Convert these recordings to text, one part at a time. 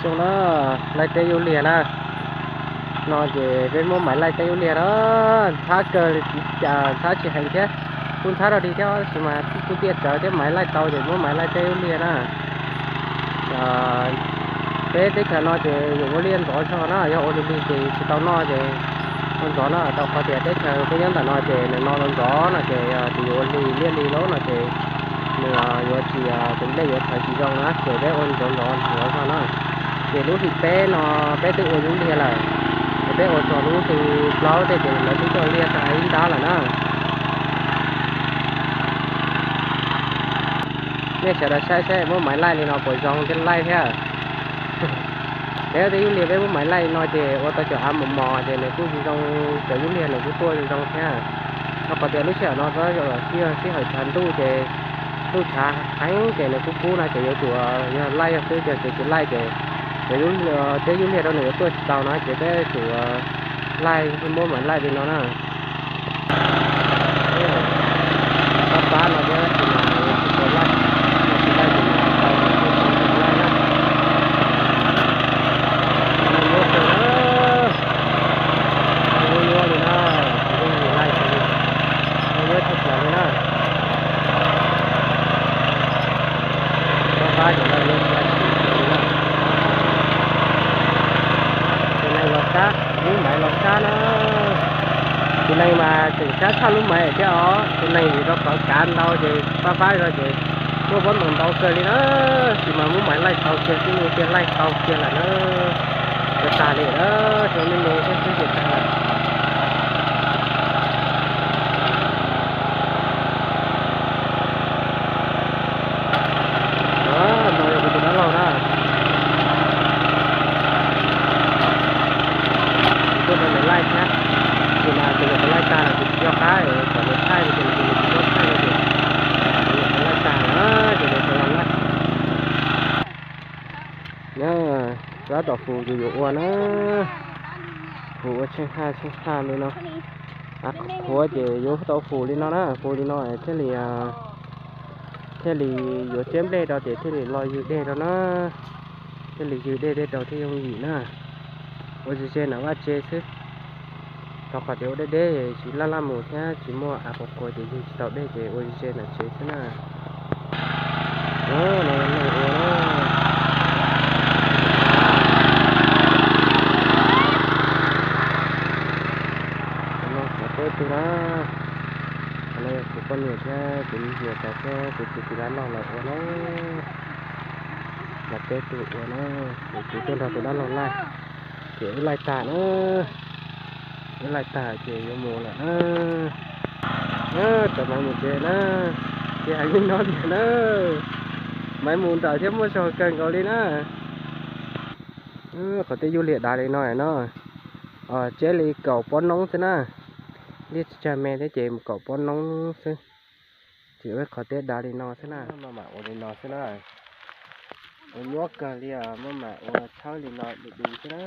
Xyoo no laij teb yub liag na, no ces peb muab maiv laij teb yub liag na, ntxhab kawg li, cas ntxhab tsis heev thiab, kuj ntxhab rau dig thiab tab sis mas kuj tiaj tsawv thiab maiv laij tau ces muab maiv laij teb yub liag na. Peb teb chaws no ces yus ua liaj ntxov zog na, yog ua li li ces tsis tau noj ces ua ntxov na, rau qhov tias teb chaws peb nyob ntawm no ces nws no ntxov ntxov no ces yog tias yus ua li liaj li lauj no ces nws yuav tsis, tus nplej yuav thawv tsis zoo na ces peb ua ntxov ntxov ntxov zog na. Ces lub hlis peb no peb twb ua yub liag lawm, ces peb ua txog lub hlis plaub tej ces lawv twb coj liaj tag ib nrab lawm na. Nej sawv daws saib saib muab maiv laij li no puas zoo thiab laij thiab. Peb tej yub liag peb muab maiv laij no ces ua tau cov av mos mos ces nws kuj zoo, cov yub liag nws kuj tuaj zoo thiab. Rau qhov tias lub sij hawm no tab yog sij hawm tshav ntuj ces ntuj tshav heev ces nws kub kub no ces yuav tsum yog laij yog xwb, yog tsis laij ces cov, tej yub liag rau nws yuav tuaj tsis tau no ces peb tsum laij, muab maiv laij li no na. Pab pab no thiab tsis mas tsis tau laij, tsis laij ces tsis tau laij na. Laij nyuaj kawg na, laij nyuaj nyuaj li na, tsis yeej laij li, laij nyuaj tshaj plaws li na. Pab pab ces laij nyuaj tshaj plaws li na. Tus neeg los sab, lub maiv los sab na. Tus neeg mas tseem sab tshaj lub maiv thiab os, tus neeg vim rau qhov kav ntau ces pab pab no ces muaj pob ntoo ntau kawg li na, tsis mas muab maiv laij tau kiag xwb, ua tiag laij tau kiag lawm na. Ua tag li na, xyoo no thiab xwb ces tag lawm. No yog kuv tus dab laug na. Kuv tuaj rau lawv laij thiab, tus no ces lawv laij tag lawm ces tsis yog qab, kom lawv thaij ces lawv tsis tuaj thaij ces lawv laij tag na ces lawv los laij. Tab tom fus ces yuav ua na, fus ua tsheej haj tsheej haj li no. Av qhuav qhuav ces yuav tau fus li no na, fus li no thiaj li, thiaj li yuav tseb nplej rau ces thiaj li los ywg dej rau na, thiaj li ywg dej dej rau thiaj yooj yim na. Ua ze ze ntawm vaj tsev xwb, rau qhov tias ua deb deb tsis laj laj mus thiab tsis muaj av qhuav qhuav ces ywg tsis tau dej ces ua ze ze ntawm tsev xwb na. No, no, no, ua na. Qhov no qhov peb tug na, qhov no yog kuv poj niam thiab kuv niam tais thiab kuv tus txiv dab laug lawv ua na. Lawv peb tug ua na, kuv tuaj nrog tus dab laug laij, ces wb laij tag na, wb laij tag ces yuav mus lawm na. Txawm maiv mus tsev na, ces hais li no tiag na, maiv mus nrawm thiab muaj zog kawg nkaus li na. Qhov twb yub liag dav li no no, tseb li kaum pob noob xwb na, liaj tsis tsawg me thiab ces kaum pob noob xwb. Ces ua qhov teb dav li no xwb na, maj mam ua li no xwb na. Ua nyuaj kawg li os, maj mam ua tshawb li no du du xwb na.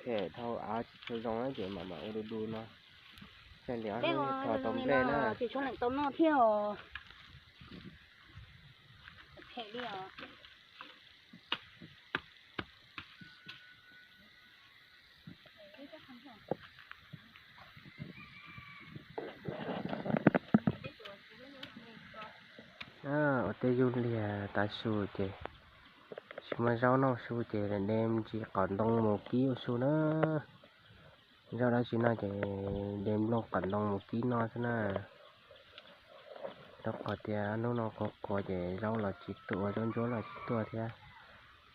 Phem dhau av tsis tshua zoo ces maj mam ua du du no. Txog li ob hnub thov tau nplej na. Tsis tshua leem tau noj thiab os. Phem li os. Ua teb yub liag tav su ces tsis muaj zaub noj su ces de ntsis qos ntoo mus kib ua su na. Zaub dab tsi no ces de nplooj qos ntoo mus kib noj xwb na. Rau qhov tias hnub no qhuav qhuav ces zaub los tsis tuaj, zaub ntsuab los tsis tuaj thiab,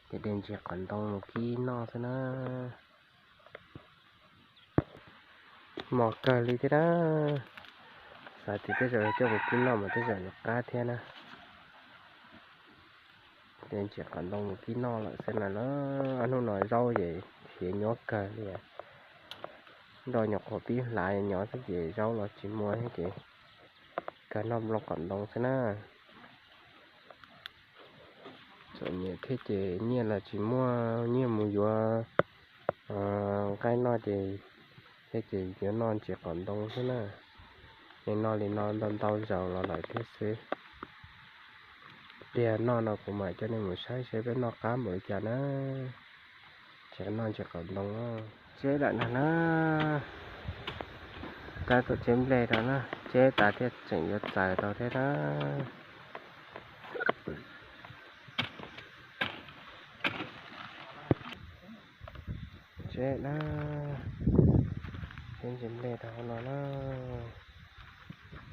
ces de ntsis qos ntoo mus kib noj xwb na. Mos kawg li thiab na. Xav tias tej zaum coj mus kib noj mas tej zaum yuav qab thiab na. De ntsis qos ntoo mus kib noj lawm xwb na. Hnub no zaub ces khiav nyuaj kawg li. Nroj nyuam qhuav pib hlav nyob xwb ces zaub los tsis muaj thiab ces kawg noj nplooj qos ntoo xwb na. Txom nyem thiab ces nyiaj los tsis muaj, nyiaj mus yuav nqaij noj ces, thiab ces yuav noj ntsis qos ntoo xwb na. Ces noj li no ntau ntau zaus los lawm thiab xwb. Ib pliag noj no kuv mam coj nej mus saib seb peb noj qab npaum li cas na. Tseem noj ntsis qaum ntoo. Tseb lawm no na. Tab tom tseb nplej rau na, tseb tas thiaj tseem yuav txaws rau thiab na. Tseb na, tseb ntsis nplej rau hauv no na.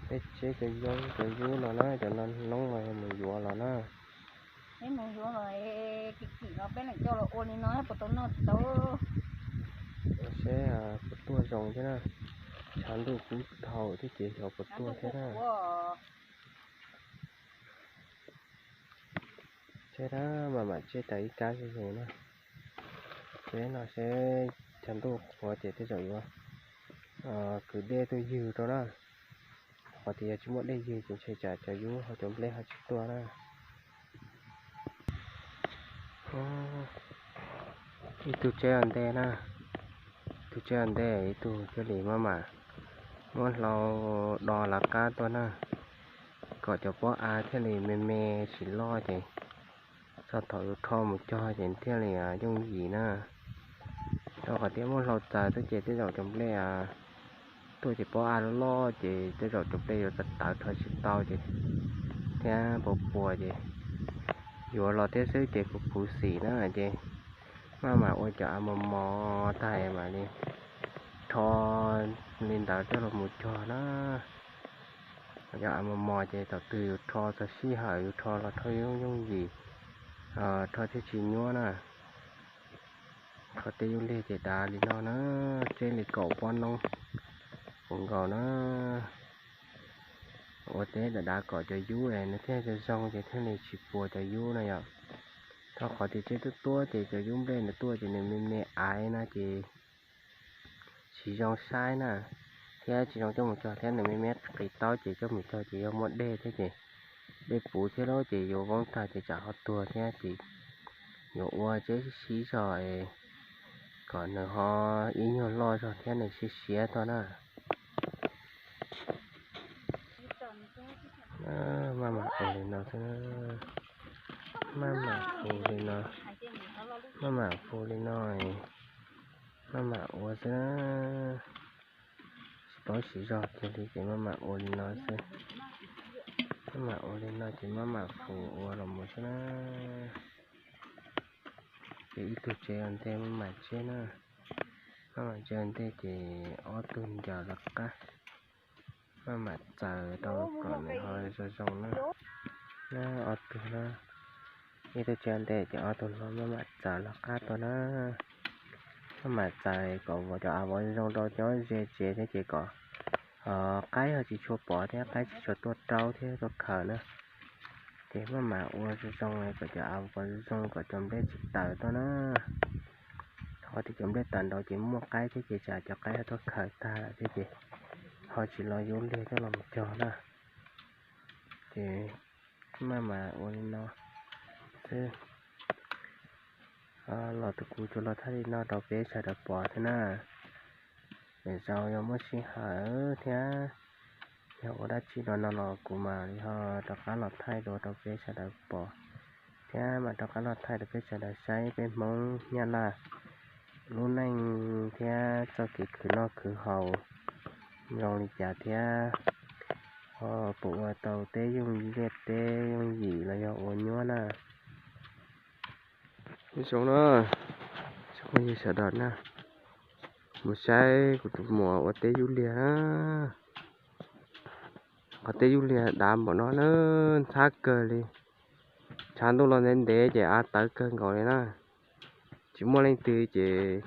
Peb tseb cov yub cov yub no na, cov no noob no yog mus yuav los na. Peb mus yuav los kim kim los peb leem coj los ua li no puas tau noj tsis tau. Ua seb puas tuaj zoo thiab na. Tshav ntuj kub dhau thiab ces xyov puas tuaj thiab na. Tseb na, maj mam tseb tas ib kab zuj zus na. Tseb no seb tshav ntuj qhuav ces tej zaum yuav kwv dej tuaj ywg rau na. Qhov tias yog tsis muaj dej ywg ces ntshe tsam cov yub ho cov nplej ho tsis tuaj na. Ib tug tseb ua ntej na, ib tug tseb ua ntej, ib tug thiaj li maj mam muab hlau do lawv qab tuaj na, kom cov pob av thiaj li me me tsis loj ces txog thaum yus rho mus cog ces thiaj li yooj yim na. Rau qhov tias muab hlau txaws tuaj ces tej zaum cov nplej tuaj ces pob av loj ces tej zaum cov nplej yuav txawv tawv rho tsis tau ces thiab puas puas ces yuav los thiab xwb ces kuv khuv xim na ces maj mam ua cov av mos mos tag mam li rho li ntawd coj los mus cog na. Cov av mos mos ces thaum twg yus rho txog sij hawm yus rho los rho yooj yooj yim, rho thiaj tsis nyuab na. Qhov tej yub liag ces dav li no na, tseb li kaum pob noob puv nkaus na. Ua teb dav dav kom cov yub es nws thiaj zoo zoo ces thiaj li tsis puas cov yub na yom. Rau qhov tias tseb tuab tuab ces cov yub nplej nws tuaj ces nws me me aiv na ces tsis zoo saib na, thiab tsis zoo coj mus cog thiab nws me me qis taub ces coj mus cog ces yog muaj dej thiab ces dej puv thiab lawm ces yuav voob tag ces tsam ho tuag thiab ces yuav ua tseb sib zog kom nws ho ib nyuag loj zog thiab nws siav siav tuaj na. Maj mam ua li no xwb, maj mam ua li no, maj mam ua li no, maj mam ua xwb. Tsis paub siv zog kiag li ces maj mam ua li no xwb. Maj mam ua li no ces maj mam fus ua los mus xwb na. Ces ib tug tsev ua ntej maj mam tseb na. Maj mam tseb ua ntej ces ob tug ncaws rov qab, maj mam txaws rau kom nws ho zoo zoo na. Na ob tug na, ib tug tsev ua ntej ces ob tug no maj mam txaws rov qab tuaj na. Maj mam txaws kom cov av vov zoo rau cov ze tsev thiab ces kom qaib ho tsis tshua pom thiab qaib tsis tshua tuaj raub thiab tuaj khaws na. Ces maj mam ua zoo zoo kom cov av vov zoo kom cov nplej tsis tawm tuaj na. Qhov tias cov nplej tawm nraud ces muaj qaib thiab ces tsam cov qaib ho tuaj khaws tag lawm thiab ces ho tsis los yub liag coj los mus cog na. Ces maj mam ua li no xwb. Los tus kuv tsuas los thaij li no rau peb sawv daws pom xwb na. Lwm zaus yog muaj sij hawm thiab yog ua dab tsi los no los kuv mam li ho rov qab los thaij dua rau peb sawv daws pom, thiab mam rov qab los thaij rau peb sawv daws saib peb Hmoob Nyab Laj lub neej thiab txoj kev khwv noj khwv haus zoo li cas thiab ho puas ua tau teb yooj yim, teb yooj yim los yog ua nyuab na. Nyob zoo na, tsoom phooj ywg sawv daws na, mus saib kuv tus muam ua teb yub liag na. Qhov teb yub liag dav npaum no na, ntxhab kawg li. Tshav ntuj los ntev ntev ces av tawv kawg nkaus li na. Tsis muaj leej twg ces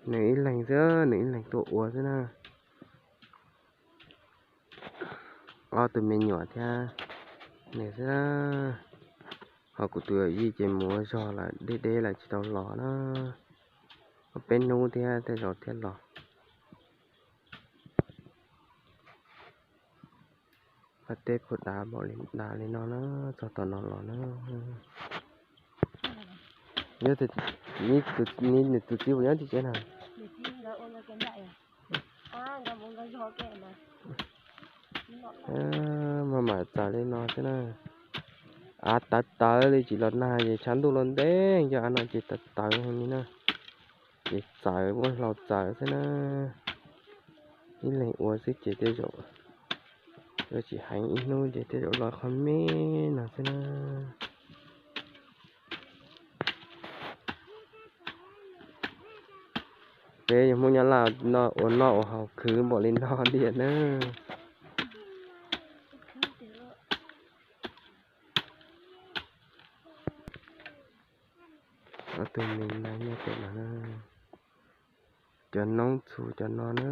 nws ib leeg xwb, nws ib leeg tuaj ua xwb na. Ob tug me nyuam thiab nws xwb na. Ho kuv tus yawm yij ces mus ua zog lawm deb deb lawm tsis tau los na. Peb hnub thiab tej zaum thiaj los. Ua teb puas dav npaum li, dav li no na, txog tom no los na. Nyob, nws tus txiv puas nyob tim tsev na? Maj mam txaws li no xwb na. Av tawv tawv li tsis los nag ces tshav ntuj los ntev, cov av no ces tawv tawv heev li na. Ces txawv muab hlau txawv xwb na. Ib leeg ua xwb ces tej zaum yuav tsis heev, ib hnub ces tej zaum los qhov me no xwb na. Peb yog Hmoob Nyab Laj no ua noj ua haus khwv npaum li no tiag na. Ob tug me neeg nyob pem no na. Cov noob txhua cov no na.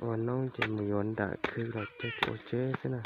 Ua noob ces mus yuav nram khw los cog ua tsheb xwb na.